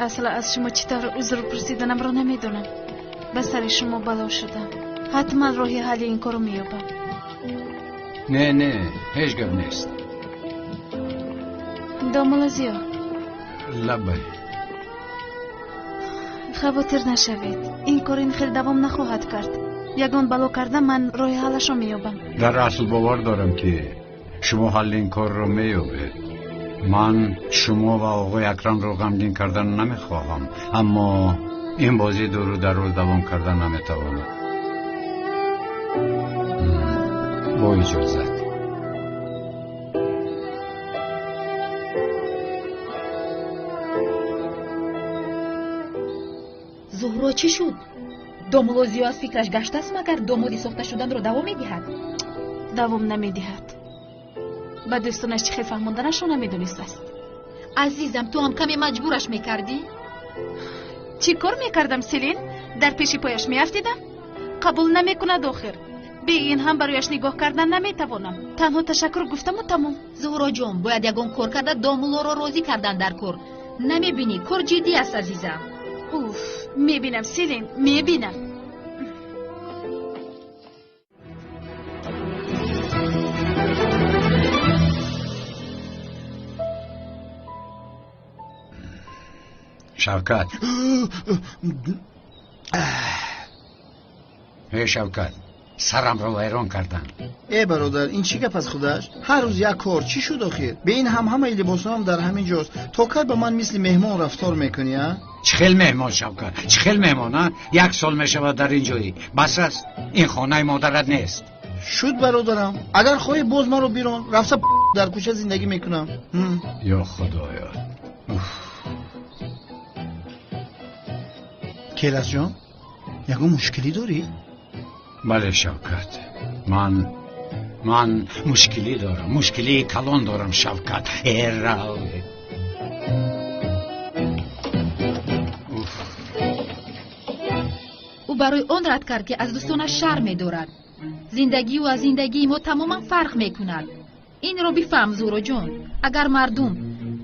Асл аз шумо чӣ тавр узр пурсиданамро намедонам. Ба сари шумо бало шудам. Ҳатман роҳи ҳалли ин корро меёбам. Не, не, ҳеҷ гап нест. Домулло Зиё. Лаббай. Хавотир нашавед. Ин кор ин хел давом нахоҳад кард. Ягон бало карда ман роҳи ҳаллашро меёбам. Дар асл бовар дорам, ки шумо ҳалли ин корро меёбед. Ман шумо ва оғои Акрамро ғамгин кардан намехоҳам, аммо ин бозӣ дуру дароз давом кардан наметавонад. Бо иҷозат. Зуҳро чӣ шуд? Домулло Зиё аз фикраш гаштааст, магар домоди сохта шуданро давом медиҳад? Давом намедиҳад. Ба дӯстонаш чӣ хел фаҳмонданашро намедонистааст. Азизам, ту ҳам каме маҷбураш мекардӣ? Чӣ кор мекардам, Селин? Дар пеши пояш меафтидам? Қабул намекунад охир. Бе ин ҳам барояш нигоҳ кардан наметавонам. Танҳо ташаккур гуфтаму тамом. Зуҳроҷон, бояд ягон кор карда домуллоро розӣ кардан дар кор. Намебинӣ, кор ҷиддӣ аст, азизам. Уф, мебинам, Селин, мебинам. Шавкат. Эй Шавкат, сарамро вайрон карданд. Э бародар, ин чӣ гап аз худаш? Ҳар рӯз як кор, чӣ шуд охир? Бе ин ҳам ҳамаи либосҳоам дар ҳамин ҷост. То кай ба ман мисли меҳмон рафтор мекунӣ, а? Чӣ хел меҳмон, Шавкат? Чӣ хел меҳмон, а? Як сол мешавад дар ин ҷоӣ. Бас аст, ин хонаи модарат нест. Шуд бародарам. Агар хоҳӣ боз маро бирон, рафта дар кӯча зиндагӣ мекунам. Ё худоё. Келасҷон, ягон мушкилӣ дорӣ? Бале, Шавкат, ман мушкилӣ дорам, мушкилии калон дорам, Шавкат. Эрав. Ӯ барои он рад кард, ки аз дӯстонаш шарм медорад. Зиндагии ӯ аз зиндагии мо тамоман фарқ мекунад. Инро бифаҳм, Зуҳроҷон. Агар мардум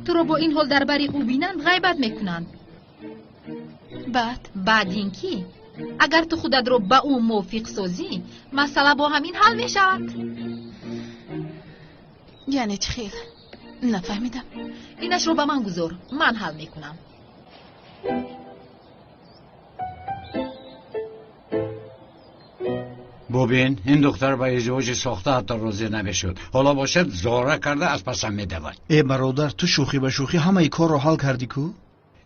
туро бо ин ҳол дар бари ӯ бинанд, ғайбат мекунанд. Баъд? Баъд ин ки агар ту худатро ба ӯ мувофиқ созӣ, масъала бо ҳамин ҳал мешавад. Яъне чӣ хел? Нафаҳмидам. Инашро ба ман гузор, ман ҳал мекунам. Бубин, ин духтар ба издивоҷи сохта ҳатто розӣ намешуд. Ҳоло бошад зора карда аз пасам медавад. Э бародар, ту шӯхӣ ба шӯхӣ ҳамаи корро ҳал кардӣ ку?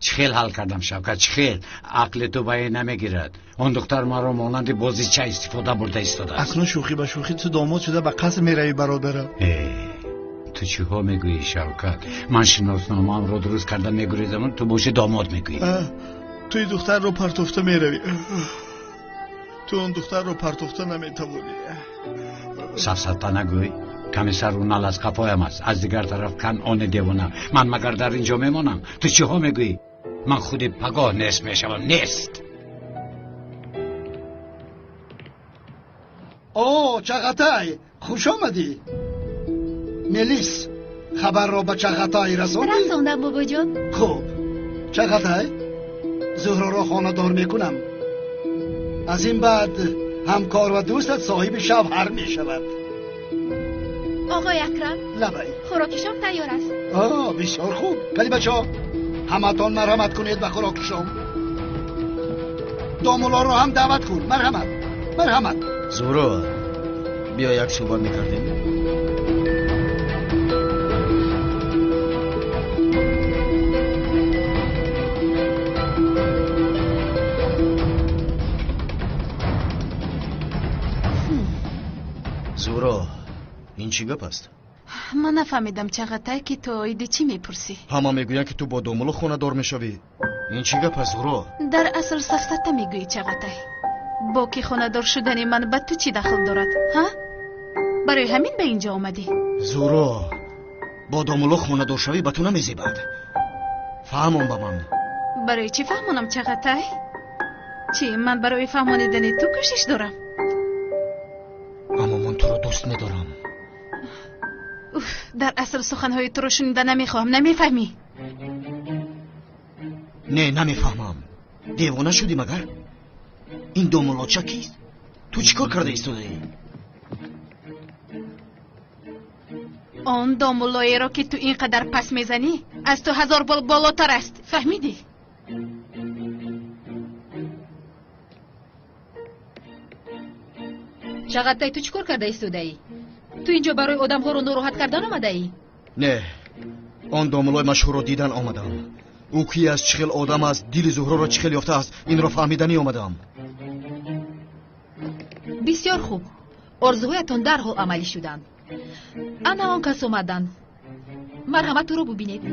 Чӣ хел ҳал кардам, Шавкат, чӣ хел? Ақли ту ба ин намегирад. Он духтар маро монанди бозича истифода бурда истодааст. Акнун шӯхӣ ба шӯхӣ ту домод шуда ба қаср меравӣ, бародарам. Э, ту чиҳо мегӯӣ, Шавкат? Ман шиносномаамро дуруст карда мегурезам, ту боши домод мегӯӣ. Ту ин духтарро партофта меравӣ. Ту он духтарро партофта наметавонӣ. Сафсата нагӯй. Каме сару нал аз қафоям аст, аз дигар тараф канъони девона. Ман магар дар ин ҷо мемонам? Ту чиҳо мегӯӣ? Ман худи пагоҳ нест мешавам, нест. О, Чағатай, хуш омадӣ. Мелис, хабарро ба Чағатай расондӣ? Расондам, бобоҷон. Хуб, Чағатай, Зуҳроро хонадор мекунам. Аз ин баъд ҳамкор ва дӯстат соҳиби шавҳар мешавад. Оғои Акрам, лабай. Хӯроки шом тайёр аст. О, бисёр хуб. Кали бачаҳо, ҳаматон марҳамат кунед ба хӯроки шом. Домуллоро ҳам даъват кун. Марҳамат, марҳамат. Зуҳро, биё як суҳбат мекардем. Зуҳро, ин чӣ гап аст? Ман нафаҳмидам, Чағатай, ки ту оиди чӣ мепурсӣ. Ҳама мегӯянд, ки ту бо домулло хонадор мешавӣ. Ин чӣ гап аст, Зуҳро? Дар асл сафсата мегӯӣ, Чағатай. Бо ки хонадор шудани ман ба ту чӣ дахл дорад, ҳа? Барои ҳамин ба ин ҷо омадӣ? Зуҳро, бо домулло хонадор шавӣ ба ту намезебад. Фаҳмон ба ман. Барои чӣ фаҳмонам, Чағатай? Чӣ, ман барои фаҳмонидани ту кӯшиш дорам? Аммо ман туро дӯст медорам. Уф, дар асл суханҳои туро шунида намехоҳам, намефаҳмӣ? Не, намефаҳмам. Девона шудӣ магар? Ин домуллоча кист? Ту чӣ кор карда истодаӣ? Он домуллоеро ки ту ин қадар пас мезанӣ, аз ту 1000 бол болотар аст. Фаҳмидӣ? Чағаттай, ту чӣ кор карда истодаӣ? Ту инҷо барои одамҳоро нороҳат кардан омадаӣ? Не, он домуллои машҳурро дидан омадам. Ӯ ки аст, чӣ хел одам аст, дили Зуҳроро чӣ хел ёфтааст, инро фаҳмиданӣ омадам. Бисёр хуб. Орзуҳоятон дарҳол амалӣ шуданд. Ана он кас омаданд. Марҳамат, ӯро бубинед.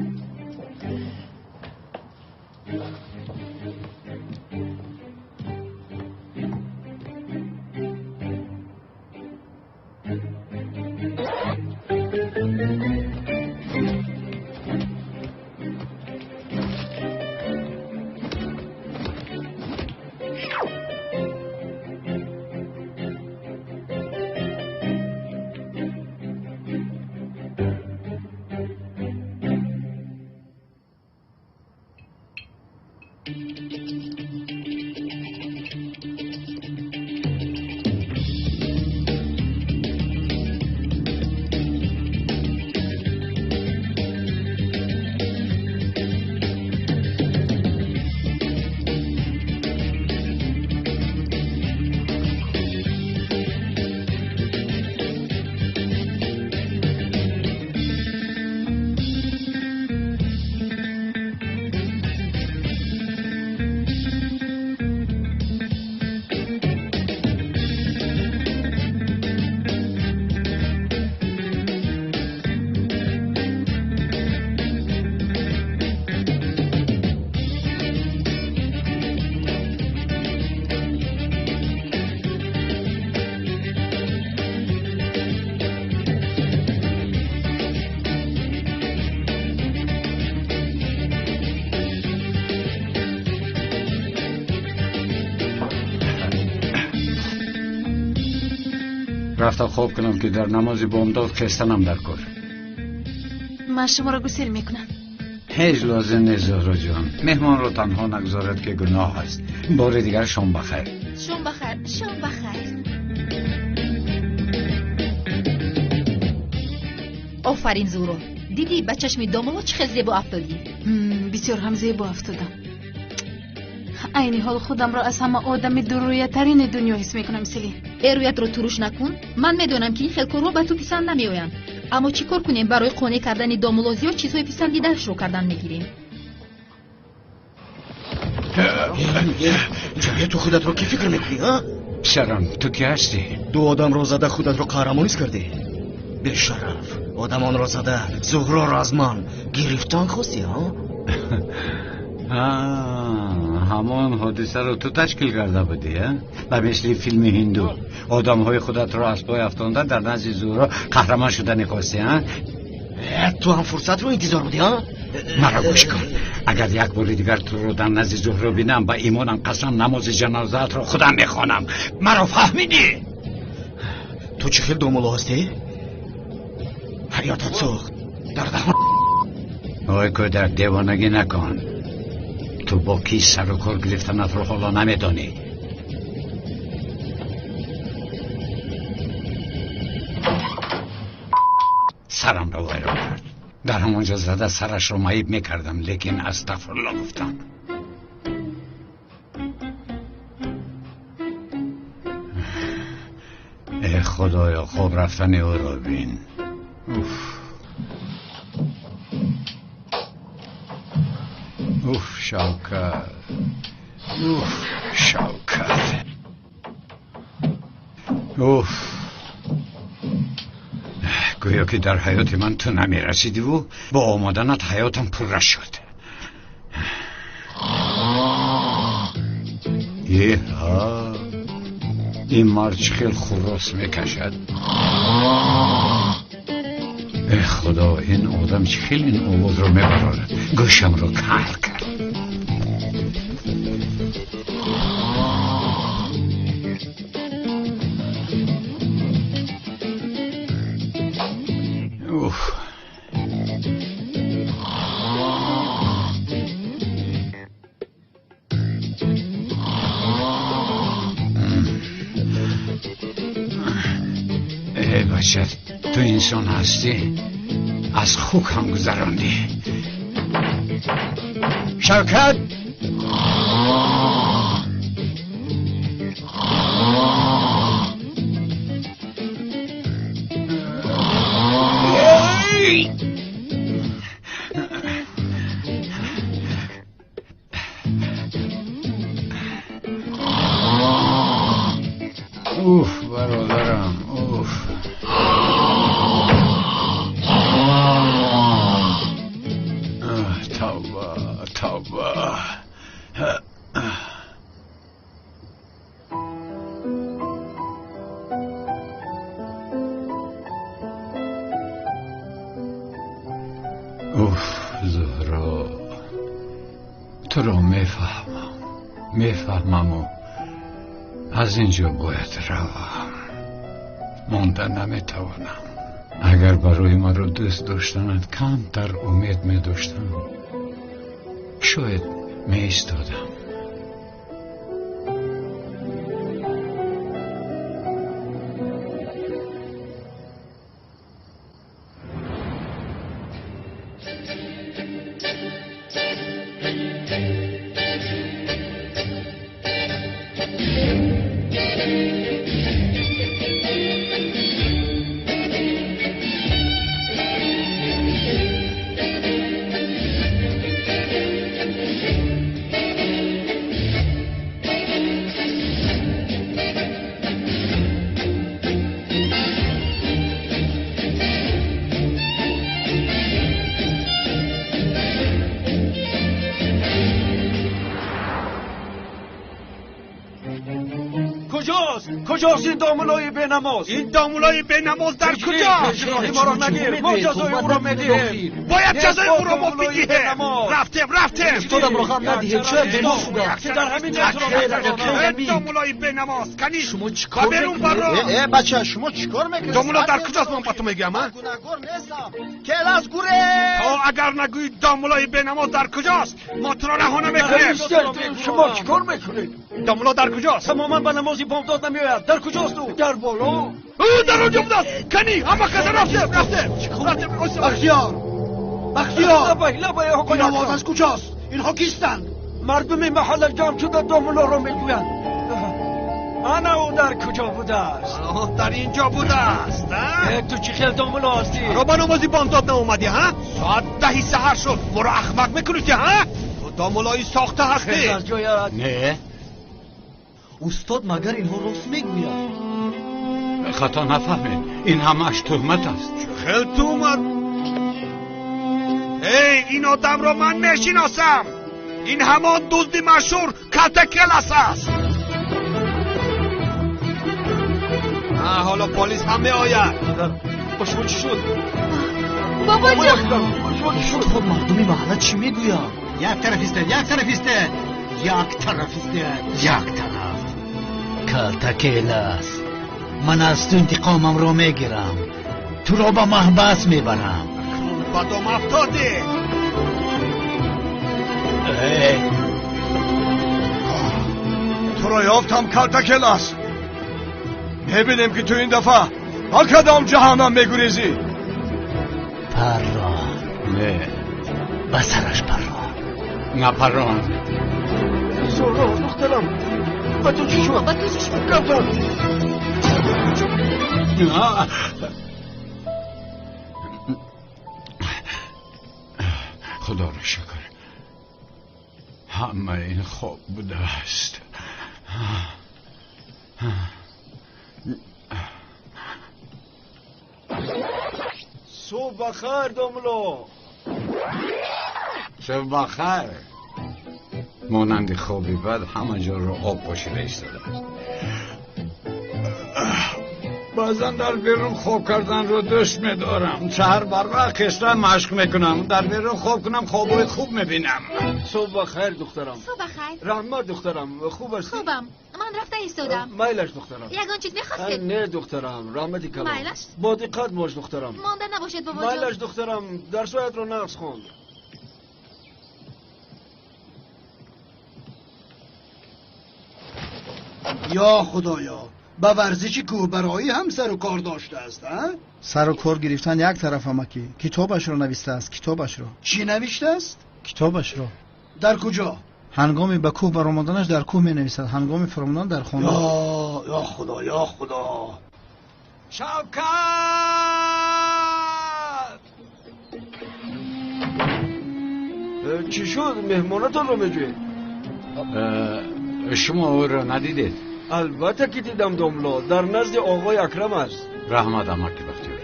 Рафта хоб кунам ки дар намози бомдод хестанам дар кор. Ман шуморо гусел мекунам. Ҳеҷ лозим нест, Зуҳроҷон. Меҳмонро танҳо нагузорад ки гуноҳ аст. Бори дигар шом бахайр. Шом бахайр, шом бахайр. Офарин, Зуҳро. Дидӣ ба чашми домулло чӣ хел зебо афтодӣ? Бисёр ҳам зебо афтодам. Айни ҳол худамро аз ҳама одами дуррӯятарини дунё ҳис мекунам, Селин. Рӯятро туруш накун. Ман медонам ки ин хел корҳо ба ту писанд намеоянд. Аммо чӣ кор кунем барои қонеъ кардани домулло зиёд чизҳои писандидаашро кардан мегирем. Ҷамия, ту худатро кӣ фикр мекунӣ, а? Писарам, ту кӣ ҳастӣ? Ду одамро зада худатро қаҳрамонис кардӣ? Бешараф, одамонро зада Зуҳроро аз ман гирифтан хостӣ, а? Ҳамон ҳодисаро ту ташкил карда будӣ, а? Ба мисли филми ҳинду одамҳои худатро аз пой афтонда дар назди Зуҳро қаҳрамон шудани хостӣ, а? Ту ҳам фурсатро интизор будӣ, а? Маро гӯш кун. Агар як бори дигар туро дар назди Зуҳро бинам, ба имонам қасам намози ҷанозаатро худам мехонам. Маро фаҳмидӣ? Ту чӣ хел домулло ҳастӣ? Ҳаётат сӯхт дар даҳон. Ой кӯдак, девонагӣ накун. Ту бо кӣ сару кор гирифтанатро ҳоло намедонӣ. Сарамро вайрон кард. Дар ҳамонҷо зада сарашро маиб мекардам, лекин астағфирулло гуфтам. Э худоё, хоб рафтани ӯро бин. Уф. Уф, Шавкат. Уф, Шавкат. Уф. Гӯё ки дар ҳаёти ман ту намерасидиву бо омаданат ҳаётам пурра шуд. Еҳа, ин мард чӣ хел хуррос мекашад. Э худо, ин одам чӣ хел ин овозро мебарорад. Гӯшамро кар кард. Уф. бача, ту инсон ҳастӣ, аз хук ҳам гузарондӣ. Шавкат! Уф, бародарам, уф. Тавба, тавба. Уф, Зуҳро, туро мефаҳмам, мефаҳмаму аз ин ҷо бояд равам. Монда наметавонам. Агар барои маро дӯст доштанат камтар умед медоштам, шояд меистодам. کجاست این دامولای بینماز؟ این دامولای بینماز در کجاست؟ ما را نگیر، ما جزای او را میدهیم. باید جزای او را ما بدهیم. رفتیم رفتیم. استادم را غم ندهید، شاید بیمار شده. در همین این دامولای بینماز کنی شما چیکار میکنید؟ بچه شما چیکار میکنید؟ دامولا در کجاست؟ من با تو میگم. گناهکار نیستم. کلاس گوره. تا اگر نگویی دامولای بینماز در کجاست، ما تو را رها نمیکنیم. شما چیکار میکنید؟ دامولا در کجاست؟ تماما به نماز بامداد نمیآید. در کجاست او؟ در بالا. او در اونجا بوداست. کنی همه کس رفتیم رفتیم رفتیم. بختیار، بختیار، لبه آقای این آواز از کجاست؟ اینها کیستند؟ مردم محل جمع شده دامولا را میگویند. انا او در کجا بوده است؟ در اینجا بوده است. تو چی خیلی دامولا هستی؟ را به نمازی بامداد ناومدی ها؟ ساعت 10 سحر شد. ما را احمق میکنی که ها؟ تو دامولایی ساخته هستی. نه استاد، مگر اینها راست میگوید؟ خطا نفهمید، این همش تهمت است. چه خیلی تهمت؟ ای این آدم را من میشناسم. این همان دزد مشهور کلتکلس است. حالا پلیس هم میآید. با شما چی شد؟ بابا جان، خب مردم محله چی میگویند؟ یک طرف است، یک طرف است، یک طرف است، یک طرف. کلتکلس، من از تو انتقامم رو میگیرم. تو رو به محبس میبرم. با دم افتادی. تو را یافتم کلتکلس. میبینیم که تو این دفعه با کدام جهنم میگریزی. پران. نه، به سرش پران. نه پران. زهرا دخترم، با تو چی شد؟ با تو چی شد؟ خدا را شکر، همه این خواب بوده است. صبح بخیر داملا. صبح بخیر. مانند خوابی بد همه جا رو آب پاشیده ایستاده است. بعضا در بیرون خواب کردن رو دوست میدارم. سحر بر وقت خسته مشق میکنم. در بیرون خواب کنم خوابای خوب میبینم. صبح بخیر دخترم. صبح بخیر. رحمت دخترم، خوب هستی؟ خوبم، من رفته ایستادم. مایلش دخترم. یگان چیز میخواستید؟ نه دخترم، رحمتی کلام. مایلش؟ با دقت باش دخترم. مانده نباشید بابا جان. مایلش دخترم، درسایت رو نقص خوند. یا خدایا، Ба варзиши кӯҳбароӣ ҳам сару кор доштааст, а? Сару кор гирифтан як тараф, амакӣ. Китобашро навистааст, китобашро. Чӣ навиштааст? Китобашро. Дар куҷо? Ҳангоми ба кӯҳ баромаданаш дар кӯҳ менависад, ҳангоми фуромадан дар хона. Ё худо, ё худо! Шавкат! Чӣ шуд? Меҳмонатонро меҷӯед? Шумо ӯро надидед? Албатта ки дидам, домло. Дар назди оғои Акрам аст. Раҳмат, амаки Бахтиёр.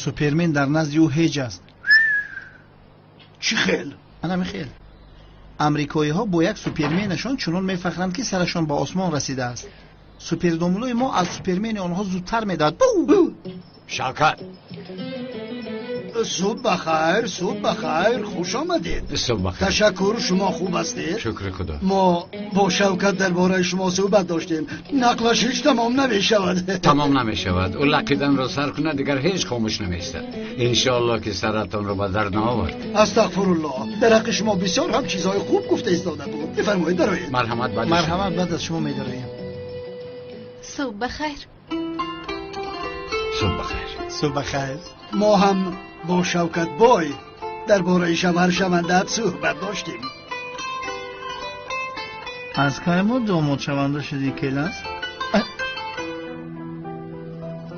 Супермен дар назди ӯ ҳеҷ аст. Чӣ хел? Анами хел. Амрикоиҳо бо як суперменашон чунон мефахранд, ки сарашон ба осмон расидааст. Супердомлои мо аз супермени онҳо зудтар медиҳад. Шавкат! Субҳ бахайр, субҳ бахайр, хуш омадед. Субҳ бахайр. Ташаккур, шумо хуб ҳастед? Шукри худо. Мо бо Шавкат дар бораи шумо суҳбат доштем. Нақлаш ҳеҷ тамом намешавад. Тамом намешавад. Ӯ лақиданро сар кунад, дигар ҳеҷ хомӯш намеистад. Иншоаллоҳ ки саратонро ба дард наовард. Астағфируллоҳ. Дар ҳаққи шумо бисёр ҳам чизҳои хуб гуфта истода буд. Бифармоед, дароед. Марҳамат, баъд. Марҳамат, баъд аз шумо медароем. Субҳ бахайр. Субҳ бахайр. Субҳ бахайр. Мо ҳам бо Шавкат бой дар бораи шавҳар шавандаат суҳбат доштем. Аз кай мо домод шаванда шудӣ, келас?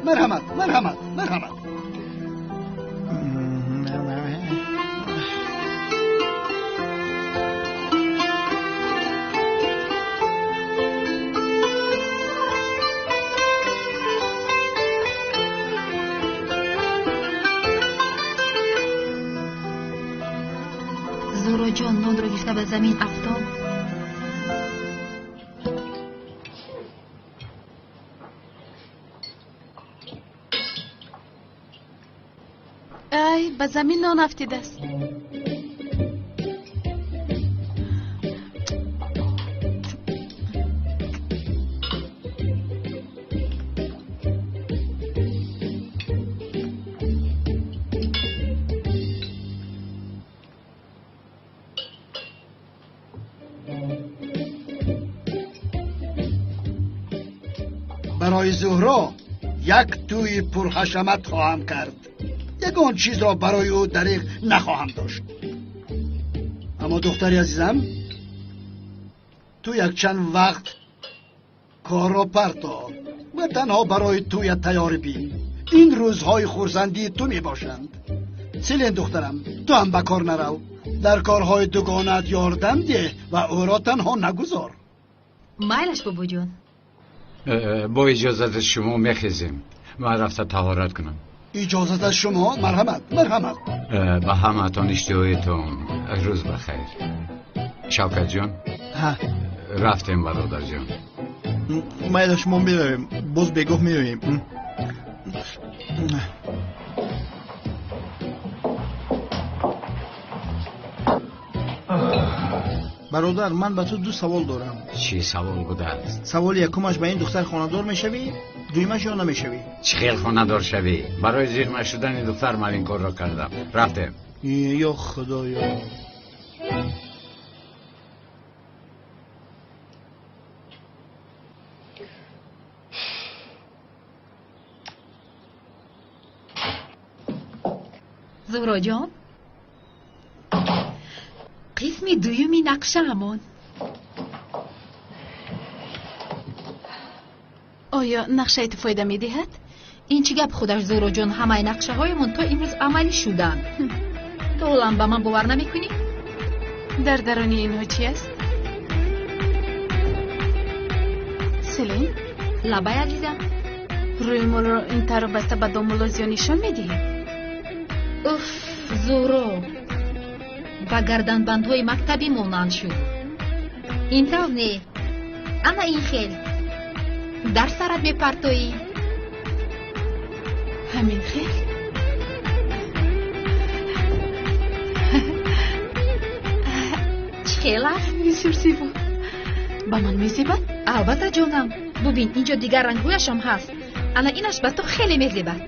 Марҳамат, марҳамат, марҳамат. Зуҳроҷон нонро гирифта ба замин афтод. Ай, ба замин нон афтидааст. Барои Зуҳро як тӯи пурҳашамат хоҳам кард. Ягон чизро барои ӯ дариғ нахоҳам дошт. Аммо духтари азизам, ту якчанд вақт корро парто ва танҳо барои тӯя тайёрӣ бин. Ин рӯзҳои хурсандии ту мебошанд. Селен духтарам, ту ҳам ба кор нарав. Дар корҳои дугонаат ёрдам деҳ ва ӯро танҳо нагузор. Майлаш, бобоҷон. Бо иҷозати шумо мехезем. Ман рафта таҳорат кунам. Иҷозат аз шумо? Марҳамат, марҳамат. Ба ҳамаатон иштиҳоятон рӯз бахайр. Шавкатҷон, рафтем, бародарҷон. Майлаш, мо меравем, боз бегоҳ меоем. Бародар, ман ба ту ду савол дорам. Чӣ савол будааст? Саволи якумаш: ба ин духтар хонадор мешавӣ? Дуюмаш: ё намешавӣ? Чӣ хел хонадор шавӣ? Барои зиқ нашудани духтар ман ин корро кардам. Рафтем. Ё худоё! Зуҳроҷон, қисми дуюми нақшаамон. Оё нақшаи ту фоида медиҳад? Ин чӣ гап худаш, Зуҳроҷон? Ҳамаи нақшаҳоямон то имрӯз амалӣ шуданд. Ту ҳолам ба ман бовар намекунӣ? Дар даруни инҳо чи аст? Селин? Лабай, азизам. Рӯймолро ин тару баста ба домулло зиён нишон медиҳӣ? Уф, Зуҳро, ба гарданбандҳои мактабӣ монанд шуд. Ин тавр не, ана ин хел. Дар сарат мепартоӣ. Ҳамин хел? Чӣ хел аст? Бисёр зебо. Ба ман мезебад? Албатта, ҷонам. Бубин, инҷо дигар рангҳояшам ҳаст. Ана инаш ба ту хеле мезебад.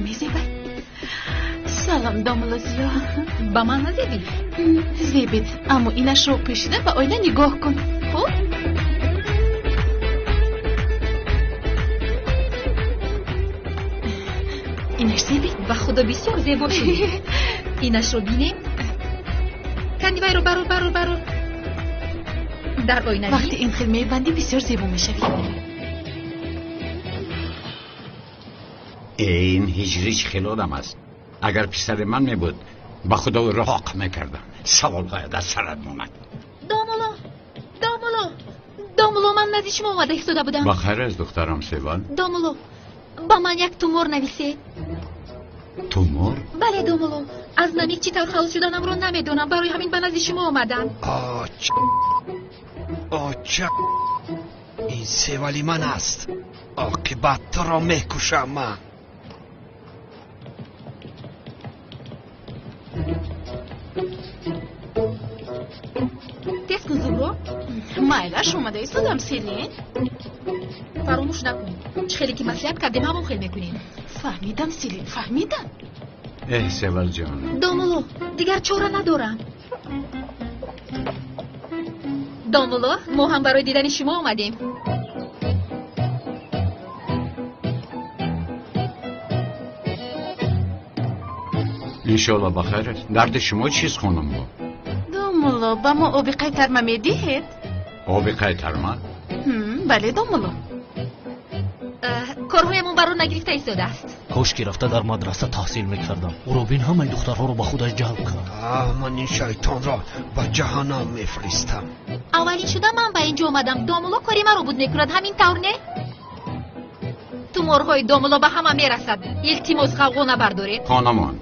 Мезебад? Салом, домулло Зиё. Ба ман назебид? Зебид, аммо инашро пӯшида ба оина нигоҳ кун. Хуб? Инаш зебид? Ба худо бисёр зебо шуд. Инашро бинем. Кани вайро барор, барор, барор. Дар оина бин. Вақте ин хел мебандӣ бисёр зебо мешавӣ. Ин ҳиҷрӣ чӣ хел одам аст? Агар писари ман мебуд, ба худо ӯро ҳоқ мекардам. Саволҳоя дар сарат монад. Домулло, домулло, домулло, ман назди шумо омада истода будам. Ба хайр аст, духтарам Севал? Домулло, ба ман як тумор нависед. Тумор? Бале, домулло, аз намик чӣ тавр халос шуданамро намедонам. Барои ҳамин ба назди шумо омадам. Оча, ин Севали ман аст. Оқибат туро мекушам ман. Тез кун, Зуҳро. Майлаш, омада истодам, Селин. Фаромӯш накун, чӣ хеле ки маслиҳат кардем, ҳамон хел мекунем. Фаҳмидам, Селин, фаҳмидам. Эҳ, Севалҷон. Домулло, дигар чора надорам. Домулло, мо ҳам барои дидани шумо омадем. Иншоалло ба хайр аст. Дарди шумо чист, хонумҳо? Домулло, ба мо оби қайтарма медиҳед? Оби қайтарма? Бале, домулло. Корҳоямон барор нагирифта истодааст. Кош ки рафта дар мадраса таҳсил мекардам. Ӯро бин, ҳамаи духтарҳоро ба худаш ҷалб кард. Ман ин шайтонро ба ҷаҳаннам мефиристам. Аввалин шуда ман ба инҷо омадам. Домулло кори маро буд мекунад, ҳамин тавр не? Туморҳои домулло ба ҳама мерасад. Илтимос, ғавғо набардоред. Хонамон,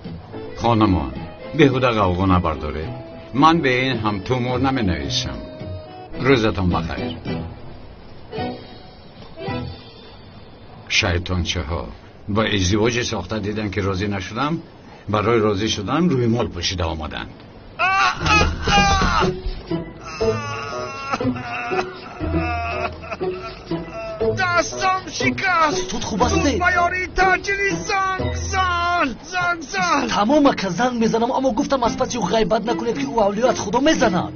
хонамон, беҳуда ғавғо набардоред. Ман бе ин ҳам тумор наменависам. Рӯзатон бахайр. Шайтончаҳо ба издивоҷи сохта дидан ки розӣ нашудам, барои розӣ шудан рӯймол пӯшида омаданд. Дастам шикаст. Тут хуб аст? Ту ба ёрии таъҷилӣ занг зан, занг зан. Тамом ака, занг мезанам, аммо гуфтам аз паси ӯ ғайбат накунед ки ӯ авлиё аз худо мезанад.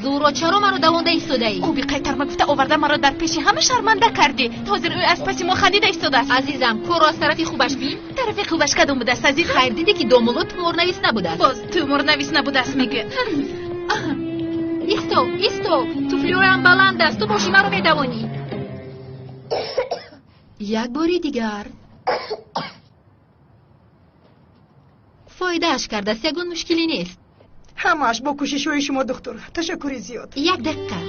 Зуҳро, чаро маро давонда истодаӣ? Оби қайтарма гуфта оварда маро дар пеши ҳама шарманда кардӣ. Ҳозир ӯ аз паси мо хандида истодааст. Азизам, корро аз тарафи хубаш бин. Тарафи хубаш кадом будааст, азизам? Хайр, дидӣ ки домулло туморнавис набудааст. Боз туморнавис набудааст мегӯяд. Исто, исто, туфлиҳоям баланд аст, ту боши маро медавонӣ. Як бори дигар. Фоидааш кардааст, ягон мушкилӣ нест. Ҳамааш бо кӯшишҳои шумо, духтур. Ташаккури зиёд. Як дақиқа.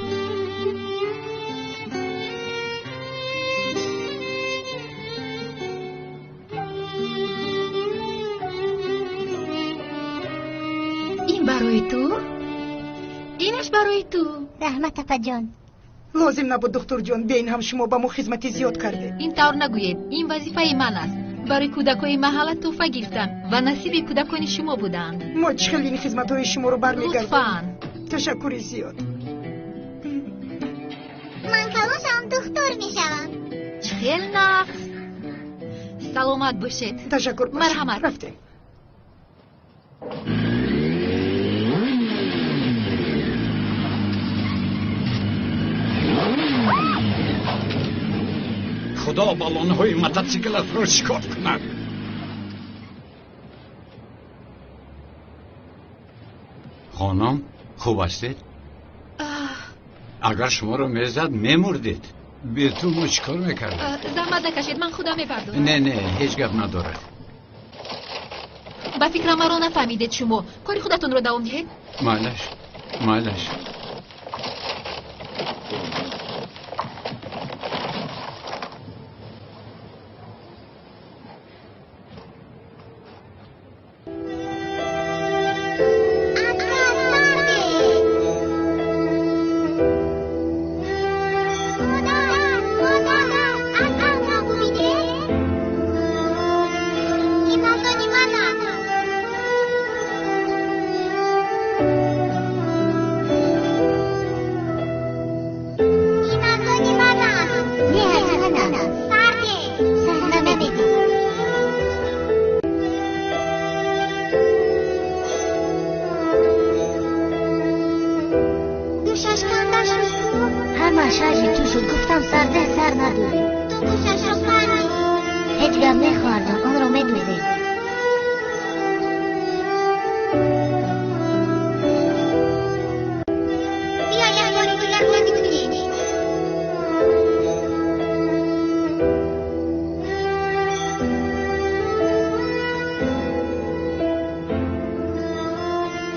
Ин барои ту, инаш барои ту. Раҳмат, апаҷон. Лозим набуд, духтурҷон. Бе ин ҳам шумо ба мо хизмати зиёд кардед. Ин тавр нагӯед, ин вазифаи ман аст. Барои кӯдакҳои маҳалла тӯҳфа гирифтам ва насиби кӯдакони шумо буданд. Мо чӣ хел ин хизматҳои шуморо бармегардонем? Лутфан. Ташаккури зиёд. Ман калон духтур мешавам. Чӣ хел нағз. Саломат бошед. Ташаккур. Марҳамат. Рафтем. Худо баллонҳои мототсиклатро шикоф кунад. Хонум, хуб ҳастед? Агар шуморо мезад, мемурдед. Бе ту мо чӣ кор мекардем? Заҳмат накашед, ман худам мепардозам. Не, не, ҳеҷ гап надорад. Ба фикрам маро нафаҳмидед шумо. Кори худатонро давом диҳед. Майлаш, майлаш. Ҳама шажи ту шуд. Гуфтам сарде сар надорӣ. Ту гӯшашро кандӣ. Ҳеҷ гап не, хоҳарҷон, онро медӯзем. Биё як бори дигар бозӣ кунем.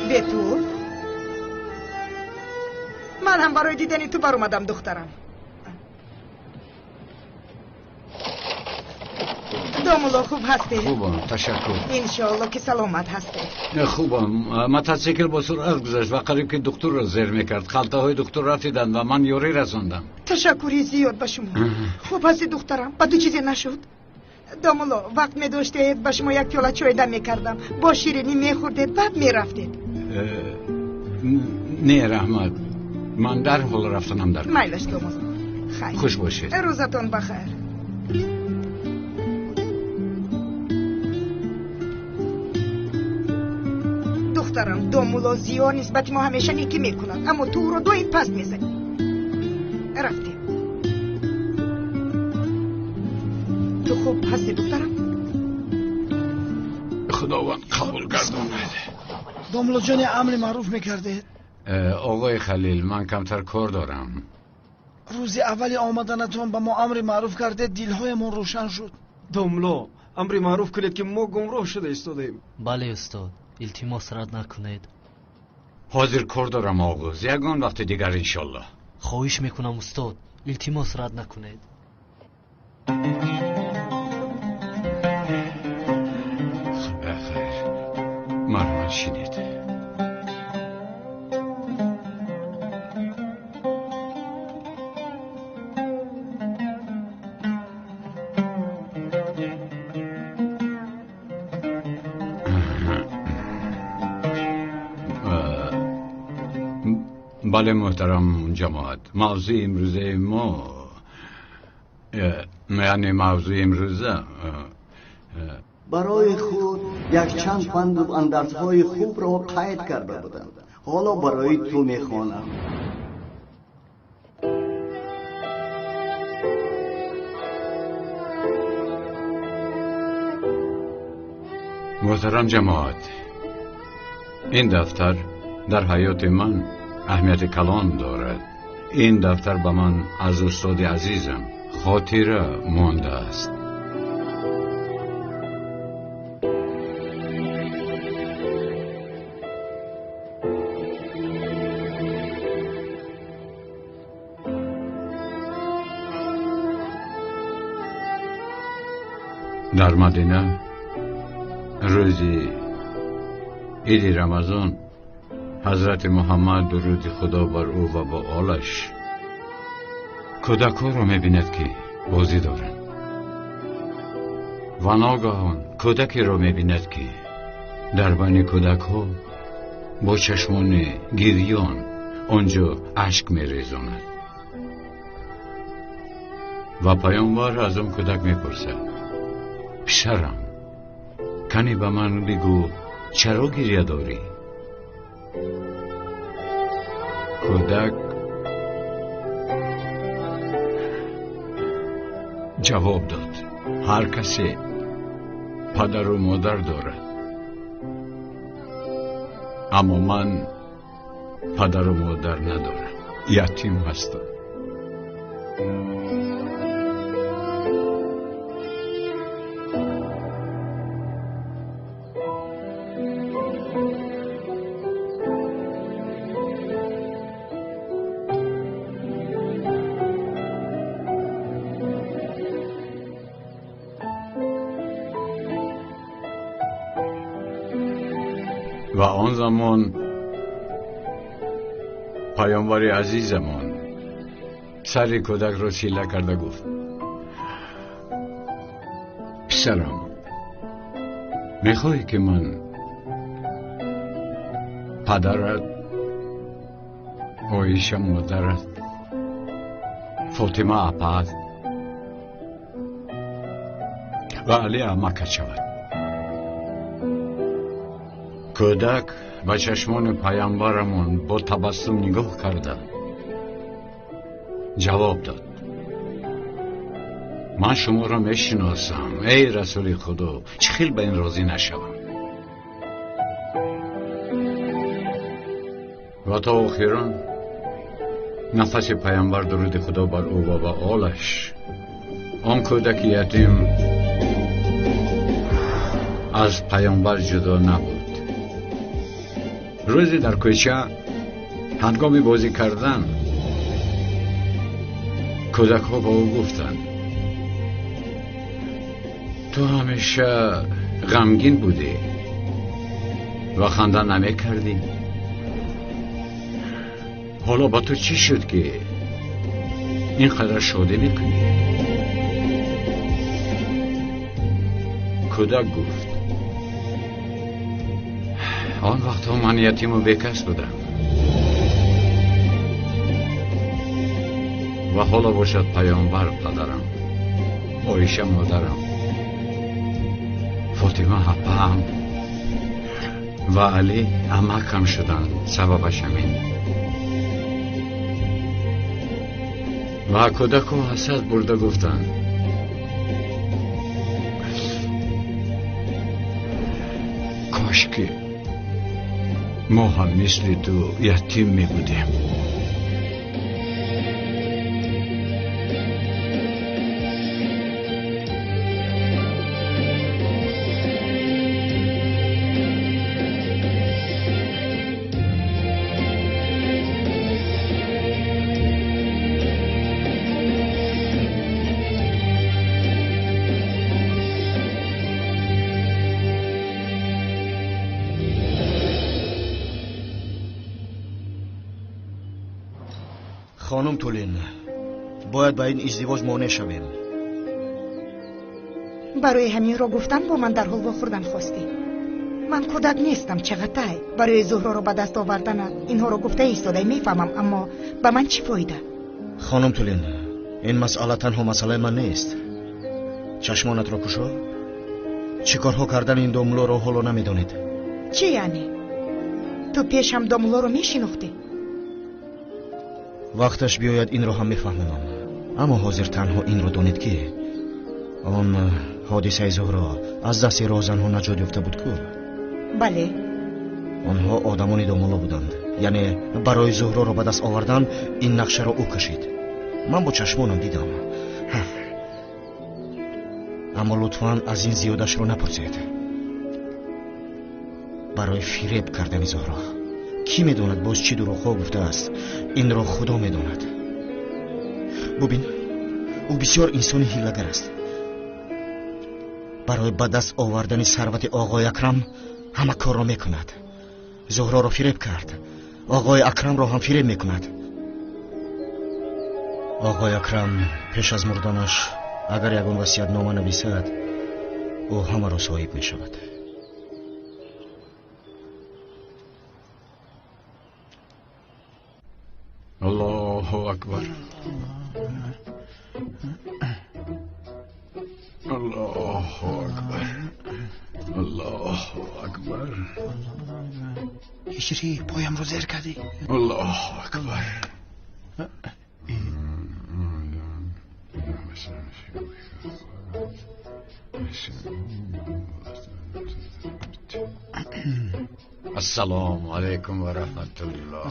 Бетул, ман ҳам барои дидани ту баромадам, духтарам. Домулло, хуб ҳастед? Хубам, ташаккур. Иншоалло ки саломат ҳастед. Хубам. Мотосикл бо суръат гузашт ва қариб ки духтурро зер мекард. Халтаҳои духтур рафтиданд ва ман ёрӣ расондам. Ташаккури зиёд ба шумо. Хуб ҳастед, духтарам? Ба ту чизе нашуд? Домулло, вақт медоштед, ба шумо як пиёла чой дам мекардам. Бо ширинӣ мехӯрдед, баъд мерафтед. Не, раҳмат. Ман дарҳол рафтанам дар. Майлаш, домулло. Хайр. Хуш бошед. Рӯзатон бахайр. Духтарам, домулло Зиё нисбати мо ҳамеша некӣ мекунад, аммо ту ӯро доим паст мезанӣ. Рафтем. Ту хуб ҳастӣ, духтарам? Худованд қабул гардонад. Домуллоҷони, амри маъруф мекардед? Оғои Халил, ман камтар кор дорам. Рӯзи аввали омаданатон ба мо амри маъруф кардед, дилҳоямон рӯшан шуд. Домулло, амри маъруф кунед, ки мо гумроҳ шуда истодаем. Бале, устод, илтимос, рад накунед. Ҳозир кор дорам, оғоз. Ягон вақти дигар, иншоллоҳ. Хоҳиш мекунам, устод, илтимос, рад накунед. Хайр, марҳамат, шинед. Бале, муҳтарам ҷамоат, мавзӯи имрӯзаи мо, яъне мавзӯи имрӯза барои худ якчанд панду андарзҳои хубро қайд карда будам. Ҳоло барои ту мехонам. Муҳтарам ҷамоат, ин дафтар дар ҳаёти ман аҳамияти калон дорад. Ин дафтар ба ман аз устоди азизам хотира мондааст. Дар Мадина рӯзи иди Рамазон ҳазрати Муҳаммад, дуруди Худо бар ӯ ва бо олаш, кӯдакҳоро мебинад, ки бозӣ доранд, ва ногаҳон кӯдакеро мебинад, ки дар байни кӯдакҳо бо чашмони гирён он ҷо ашк мерезонад. Ва паёмбар аз он кӯдак мепурсад: писарам, кане ба ман бигӯ, чаро гиря дорӣ? Кӯдак ҷавоб дод: ҳар касе падару модар дорад, аммо ман падару модар надорам, ятим ҳастам. Ва он замон паёмбари азизамон сари кӯдакро сила карда гуфт: писарам, мехоҳӣ, ки ман падарат, Оиша модарат, Фотима апаат ва Али амакат шавад? Кӯдак ба чашмони паямбарамон бо табассум нигоҳ карда, Ҷавоб дод: ман шуморо мешиносам, эй расули худо, чӣ хел ба ин розӣ нашавам? Ва то охирон нафаси паямбар, дуруди худо бар ӯ ва ба олаш, он кӯдаки ятим аз паёмбар ҷудо набуд. Рӯзе дар кӯча ҳангоми бозӣ кардан кӯдакҳо ба ӯ гуфтанд: ту ҳамеша ғамгин будӣ ва ханда намекардӣ, ҳоло ба ту чӣ шуд ки ин қадар шодӣ мекунӣ? Кӯдак гуфт: он вақтҳо ман ятиму бекас будам ва ҳоло бошад паёмбар падарам, Оиша модарам, Фотима апаам ва Алӣ амакам шуданд. Сабабаш ҳамин. Ва кӯдаку ҳасад бурда гуфтанд: кош ки мо ҳам мисли ту ятим мебудем. Хонум Тулин, бояд ба ин издивоҷ монеъ шавем. Барои ҳаминро гуфтан бо ман дарҳол вохӯрдан хостӣ. Ман кӯдак нестам, Чағатай. Барои Зуҳроро ба даст оварданат инҳоро гуфта истодай, мефаҳмам, аммо ба ман чӣ фоида? Хонум Тулин, ин масъала танҳо масъалаи ман нест. Чашмонатро кушо. Чӣ корҳо кардани ин домулоро ҳоло намедонед. Чӣ яъне? Ту пеш ҳам домулоро мешинохтӣ? Вақташ биёяд инро ҳам мефаҳмонам. Аммо ҳозир танҳо инро донед ки он ҳодисаи Зуҳро аз дасти роҳзанҳо наҷот ёфта буд ку? Бале. Онҳо одамони домуло буданд. Яъне барои Зуҳроро ба даст овардан ин нақшаро ӯ кашид. Ман бо чашмонам дидам. Аммо лутфан аз ин зиёдашро напурсед. Барои фиреб кардани Зуҳро кӣ медонад боз чӣ дурӯғҳо гуфтааст, инро Худо медонад. Бубин, ӯ бисёр инсони ҳилагар аст. Барои ба даст овардани сарвати оғои Акрам ҳама корро мекунад. Зуҳроро фиреб кард, оғои Акрамро ҳам фиреб мекунад. Оғои Акрам пеш аз мурданаш агар ягон васиятнома нависад, ӯ ҳамаро соҳиб мешавад. Аллоҳу акбар, Аллоҳу акбар, Аллоҳу акбар. Ҳиҷрӣ, поямро зер кардӣ. Аллоҳу акбар. Ассалому алайкум ва раҳматуллоҳ.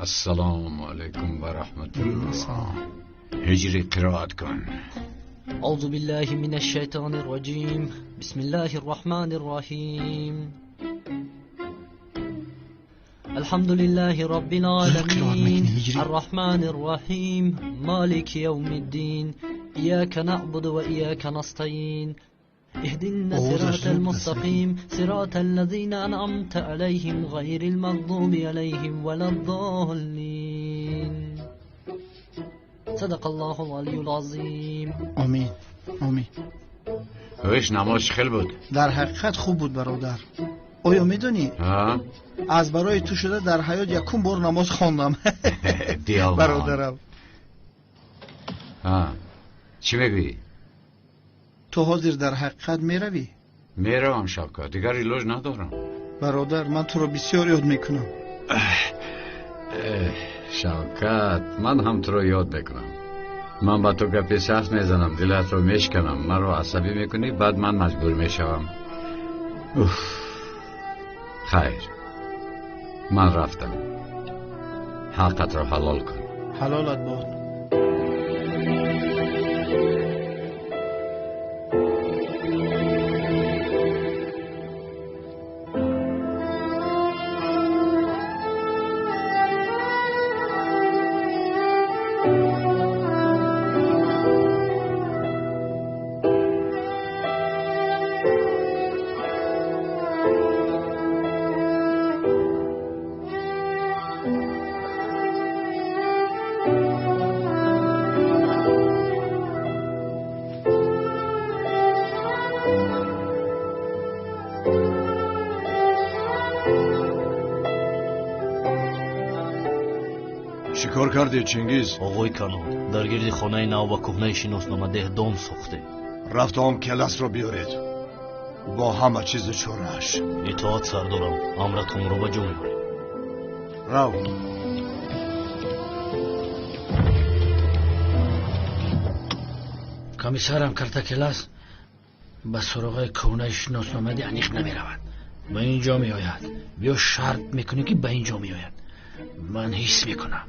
Ассалому алайкум ва раҳматуллоҳ. Ҳиҷрӣ қироат кун. أعوذ بالله من الشيطان الرجيم. بسم الله الرحمن الرحيم. الحمد لله رب العالمين الرحمن الرحيم مالك يوم الدين إياك نعبد وإياك نستعين اهدنا الصراط المستقيم صراط الذين أنعمت عليهم غير المغضوب عليهم ولا الضالين. صدق الله العلي العظيم. آمین آمین. هوش намоз хел буд? Дар ҳақиқат хуб буд бародар. Оё медонӣ, аз барои ту шуда дар ҳаёт якум бор намоз хондам. Бародарам. Чӣ мегӯӣ? Ту ҳозир дар ҳақиқат меравӣ? Меравам Шавкат, дигар илоҷ надорам. Бародар, ман туро бисёр ёд мекунам. Шавкат, ман ҳам туро ёд мекунам. Ман ба ту гапи сахт мезанам, дилатро мешканам, маро асабӣ мекунӣ, баъд ман маҷбур мешавам. Уф, хайр, ман рафтам. Ҳаққатро ҳалол кун. Ҳалолат бод. Чӣ кор кардед, Чингиз? Оғои калон, дар гирди хонаи нав ва кӯҳнаи шиноснома деҳдон сохтем. Рафтаом келасро биёред бо ҳама чизу чорааш. Итоат, сардорам, амратонро ба ҷо мебарем. Рав. Комиссарам, картакелас ба суроғаи кӯҳнаи шиносномади аниқ намеравад. Ба ин ҷо меояд. Биё шарт мекунем, ки ба ин ҷо меояд. Ман ҳис мекунам.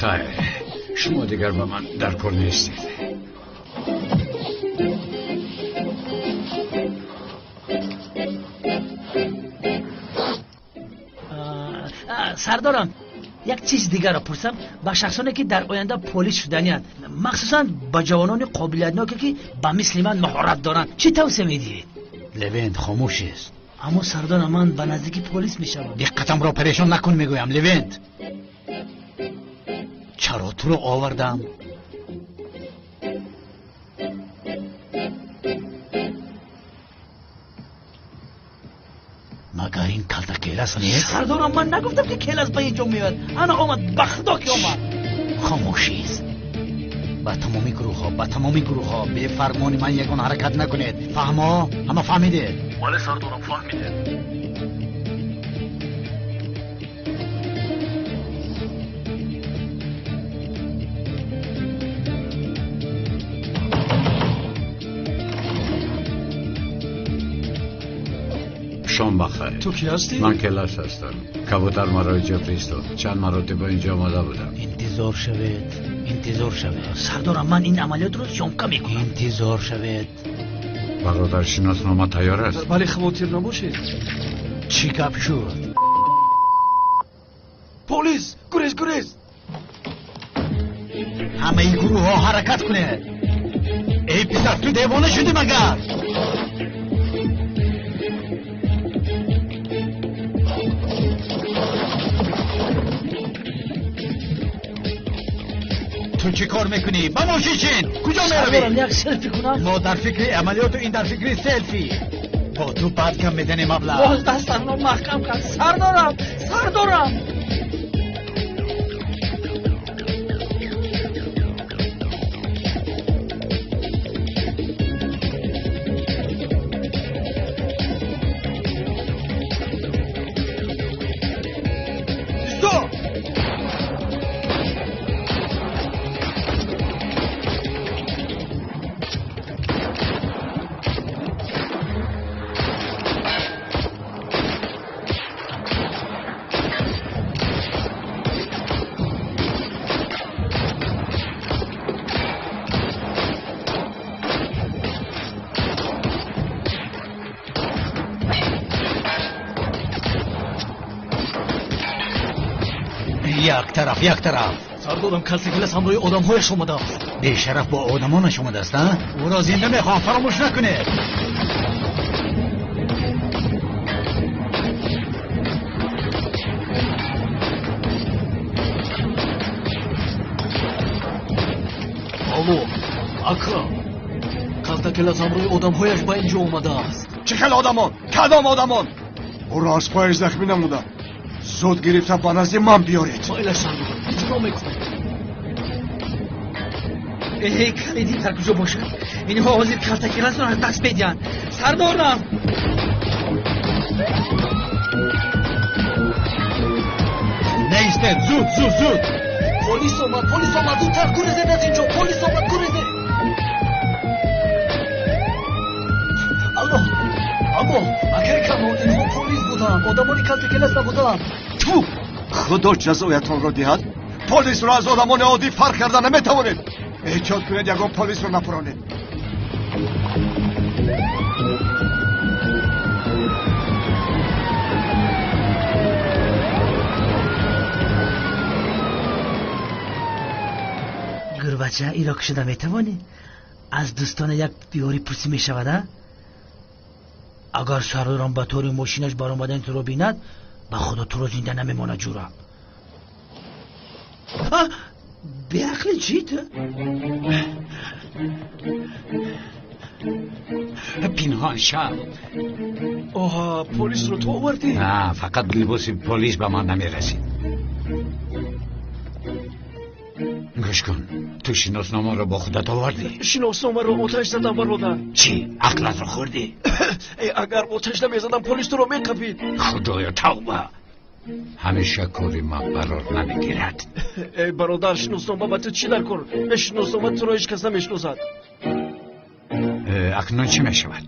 Хайр, шумо дигар ба ман дар кор нестед. Сардорам, як чиз дигарро пурсам. Ба шахсоне, ки дар оянда полис шуданианд, махсусан ба ҷавонони қобилиятноке, ки ба мисли ман маҳорат доранд, чӣ тавсия медиҳед? Левент, хомӯш аст. Аммо, сардорам, ман ба наздики полис мешавам. Диққатамро парешон накун, мегӯям, Левент. Чаро туро овардам? Магар ин калта келас нест? Сардорам, ман нагуфтам, ки келас ба ин ҷо меояд. Ана омад, ба худо ки омад. Хомӯшист. Ба тамоми гурӯҳҳо, ба тамоми гурӯҳҳо, бефармони ман ягон ҳаракат накунед. Фаҳмо? Ҳама фаҳмидед? Бале, сардорам, фаҳмидем. Шом бахайр. Ту кӣ ҳастӣ? Ман келас ҳастам. Кабутар маро инҷо фиристод. Чанд маротиба инҷо омада будам. Интизор шавед, интизор шавед. Сардорам, ман ин амалиётро съёмка мекунам. Интизор шавед. Бародар, шиноснома тайёр аст? Бале, хавотир набошед. Чӣ гап шуд? Полис, гурез, гурез! Ҳамаи гурӯҳҳо ҳаракат кунед. Эй писар, ту девона шудӣ магар? Ту чӣ кор мекунӣ? Ба мошин шин! Куҷо меравӣ? Сардорам, як селфи кунам. Мо дар фикри амалиёту ин дар фикри селфи. Бо ту баъд кам меданем маблағ. Боз дастамро маҳкам кард. Сардорам, сардорам. Стоп! Як тараф, як тараф. Сардорам, калтакелас ҳамроҳи одамҳояш омадааст. Бешараф бо одамонаш омадааст, а? Ӯро зинда мехоҳам, фаромӯш накунед. Калтакелас ҳамроҳи одамҳояш ба ин ҷо омадааст. Чӣ хел одамон? Кадом одамон? Ӯро аз пояш захмӣ намуда. Зуд гирифта ба назди ман биёред. Майлаш сардорам, иҷро мекунам. Эй, калиди дар куҷо бошад? Инҳо ҳозир Калтакеласро аз даст медиҳанд. Сардорам! Неистед, зуд, зуд, зуд! Полис омад, полис омад, зудтар гурезед аз ин ҷо, полис омад, гурезед! Алло, аммо акаи Камол, инҳо полис буданд, одамони Калтакелас набуданд. Тфу! Худо ҷазоятонро диҳад. Полисро аз одамони оддӣ фарқ карда наметавонед. Эҳтиёт кунед, ягон полисро напуронед. Гурбача, иро кушода метавонӣ? Аз дӯстона як ёрӣ пурсӣ мешавад, а? Агар сардорам ба тори мошинаш баромадани туро бинад, ба худо туро зинда намемонад, ҷура. Беақли чӣ ту? Пинҳон шав. Оҳа, полисро ту овардӣ? На, фақат либоси полис ба ман намерасид. Гӯш кун, ту шиносномаро бо худат овардӣ? Шиносномаро оташ задам, бародар. Чӣ, ақлатро хӯрдӣ? Агар оташ намезадам, полис туро меқапид. Худоё, тавба! Ҳамеша кори ман барор намегирад. Эй бародар, шиноснома ба ту чӣ дар кор? Бе шиноснома туро ҳеҷ кас намешиносад. Акнун чӣ мешавад?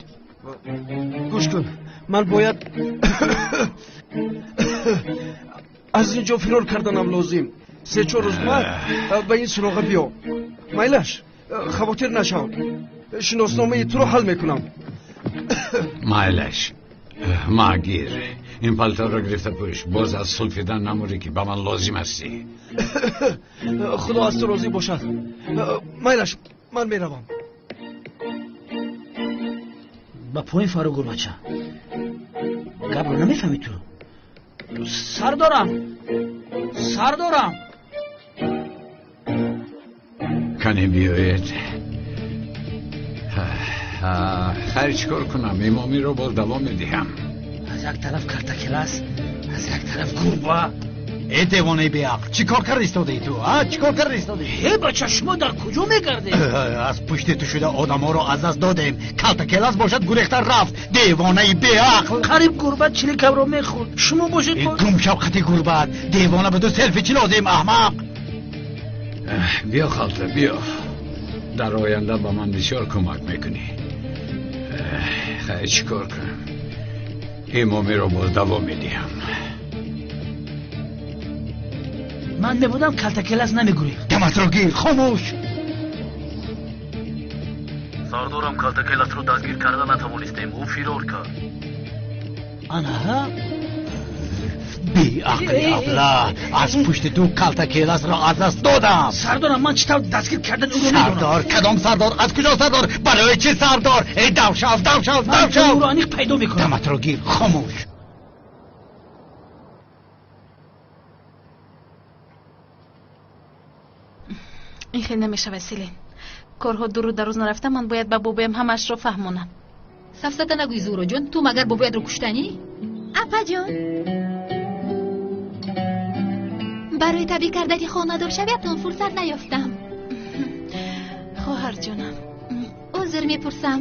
Гӯш кун, ман бояд аз ин ҷо фирор карданам лозим. 3-4 рӯз баъд ба ин суроға биё. Майлаш, хавотир нашав, шиносномаи туро ҳал мекунам. Майлаш, магир ин палторро гирифта пӯш, боз аз сулфидан намурӣ, ки ба ман лозим ҳастӣ. Худо аз ту розӣ бошад. Майлаш, ман меравам. Ба поин фаро, гурбача. Гапро намефаҳмӣ ту? Сардорам, сардорам. Кане биёед. Хайр, чӣ кор кунам? Имомиро боз давом медиҳам. Аз як тараф Калтакелас, аз як тараф гурба. Э, девонаи беақл, чӣ кор карда истодаӣ ту, а? Чӣ кор карда истодаӣ? Э, бача, шумо дар куҷо мегардед? Аз пушти ту шуда одамҳоро аз даст додем. Калтакелас бошад гурехта рафт. Девонаи беақл. Қариб гурба чиликамро мехӯрд. Шумо бошед. Гум шав қати гурбат. Девона, ба ту селфи чӣ лозим, аҳмақ? Биё, халта, биё. Дар оянда ба ман бисёр кӯмак мекунӣ. Хайр, чӣ кор кунам? Имомиро боз давом медиҳам. Ман мебудам, Калтакелас намегурехт. Даматро гир, хомӯш. Сардорам, Калтакеласро дастгир карда натавонистем, ӯ фирор кард. Анаҳа? Беақли абла, аз пушти ту Калтакеласро аз даст додам. Сардорам, ман чӣ тавр дастгир кардани ӯро медонам. Сардор, кадом сардор? Аз куҷо сардор? Барои чӣ сардор? Эй, дав шав, дав шав, дав шав. Ӯро аниқ пайдо мекунам. Даматро гир, хомӯш. Ин хел намешавад, Селин. Корҳо дуру дароз нарафта, ман бояд ба бобоям ҳамаашро фаҳмонам. Сафсата нагӯй, Зуҳроҷон, ту магар бобоятро куштанӣ? Апаҷон, барои табрик кардани хонадоршавиятон фурсат наёфтам. Хоҳарҷонам, узр мепурсам.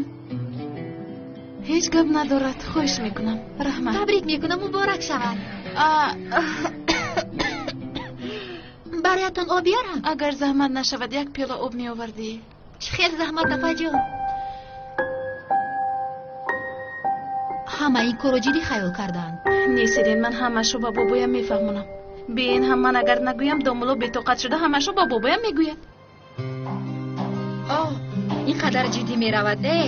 Ҳеҷ гап надорад, хоҳиш мекунам. Раҳмат. Табрик мекунам, муборак шавад. Бароятон об биёрам? Агар заҳмат нашавад, як пиёла об меовардӣ. Чӣ хел заҳмат, апаҷон? Ҳама ин корро ҷиддӣ хаёл карданд. Не, Селин, ман ҳамаашро ба бобоям мефаҳмонам. Бе ин ҳам ман агар нагӯям, домулло бетоқат шуда ҳамаашро ба бобоям мегӯяд. Оҳ, ин қадар ҷиддӣ меравад, э?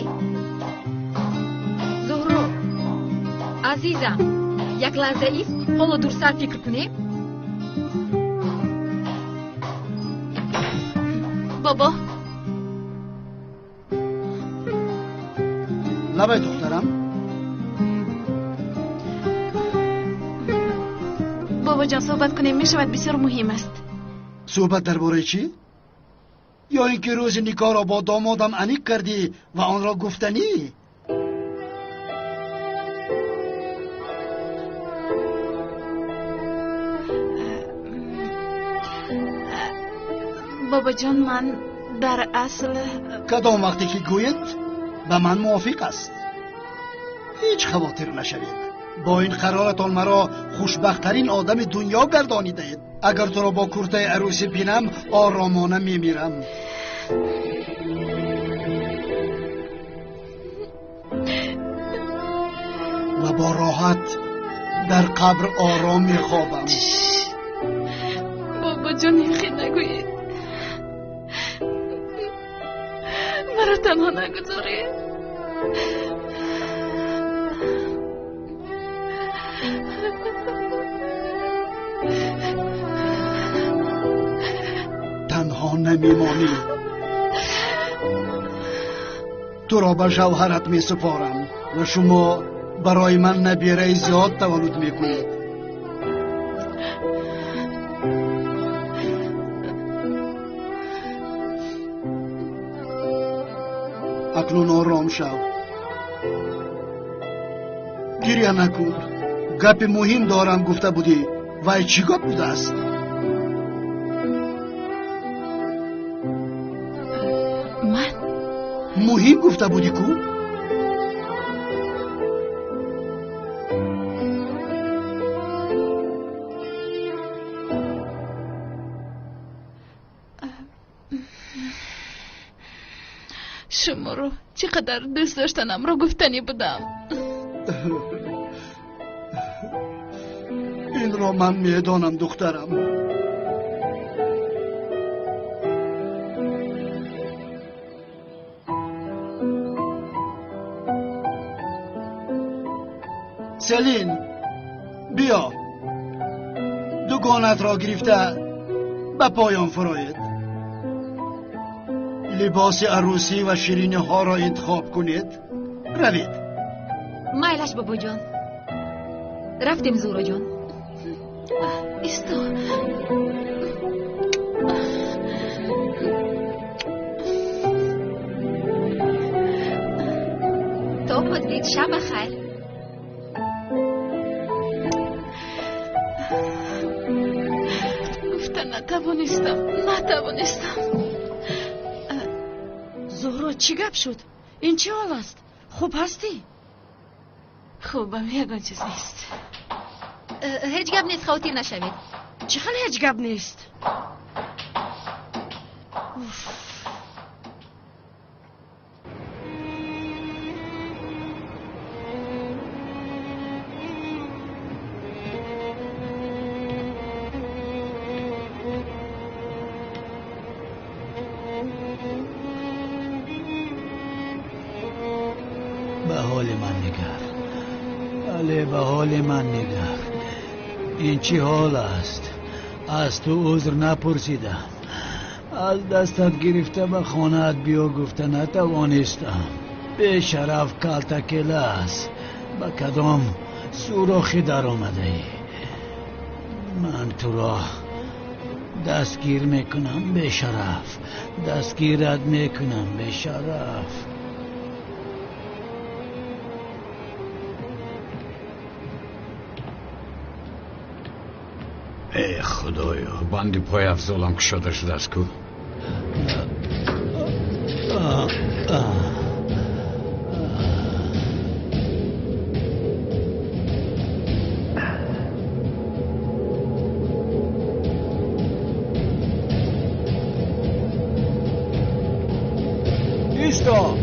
Зуҳро, азизам, як лаҳза ист, ҳоло дурсар фикр кунем. Бобо. Лабай, духтарам. Бобоҷон, суҳбат кунем мешавад, бисёр муҳим аст. Суҳбат дар бораи чӣ? Ё ин ки рӯзи никоҳро бо домодам аниқ кардӣ ва онро гуфтанӣ? Бобоҷон, ман дар асл кадом вақте ки гӯед ба ман мувофиқ аст. Ҳеҷ хавотир нашавед. Бо ин қароратон маро хушбахттарин одами дунё гардонидаед. Агар туро бо куртаи арӯсӣ бинам, оромона мемирам. Ва бо роҳат дар қабр ором мехобам. Бобоҷон, ин нагӯед. Маро танҳо нагузоред. Танҳо намемонӣ. Туро ба шавҳарат месупорам ва шумо барои ман набираи зиёд таваллуд мекунед. Акнун ором шав. Гиря накун. Гапи муҳим дорам гуфта будӣ. Вай чӣ гап будааст? Ман? Муҳим гуфта будӣ ку? Шуморо чӣ қадар дӯст доштанамро гуфтанӣ будам. Инро ман медонам, духтарам. Селин, биё. Дугонатро гирифта ба поён фуроед. Либоси арӯсӣ ва шириниҳоро интихоб кунед. Равед. Майлаш, бобоҷон. Рафтем, Зуҳроҷон. Исто. То поддид, шаб бахайр. Гуфта натавонистам, натавонистам. Зуҳро, чӣ гап шуд? Ин чӣ ҳол аст? Хуб ҳастӣ? Хубам, ягон чиз нест. Ҳеҷ гап нест, хавотир нашавед. Чӣ хел ҳеҷ гап нест? Ба ҳоли ман нигар. Але ба ҳоли ман нигар. Ин чӣ ҳол аст? Аз ту узр напурсидам. Аз дастат гирифта ба хонаат биё гуфта натавонистам. Бешараф калтакелас. Ба кадом сурохӣ даромадаӣ? Ман туро дастгир мекунам, бешараф. Дастгират мекунам, бешараф. Эй худоё, банди пойафзолам кушода шудааст ку. Исто!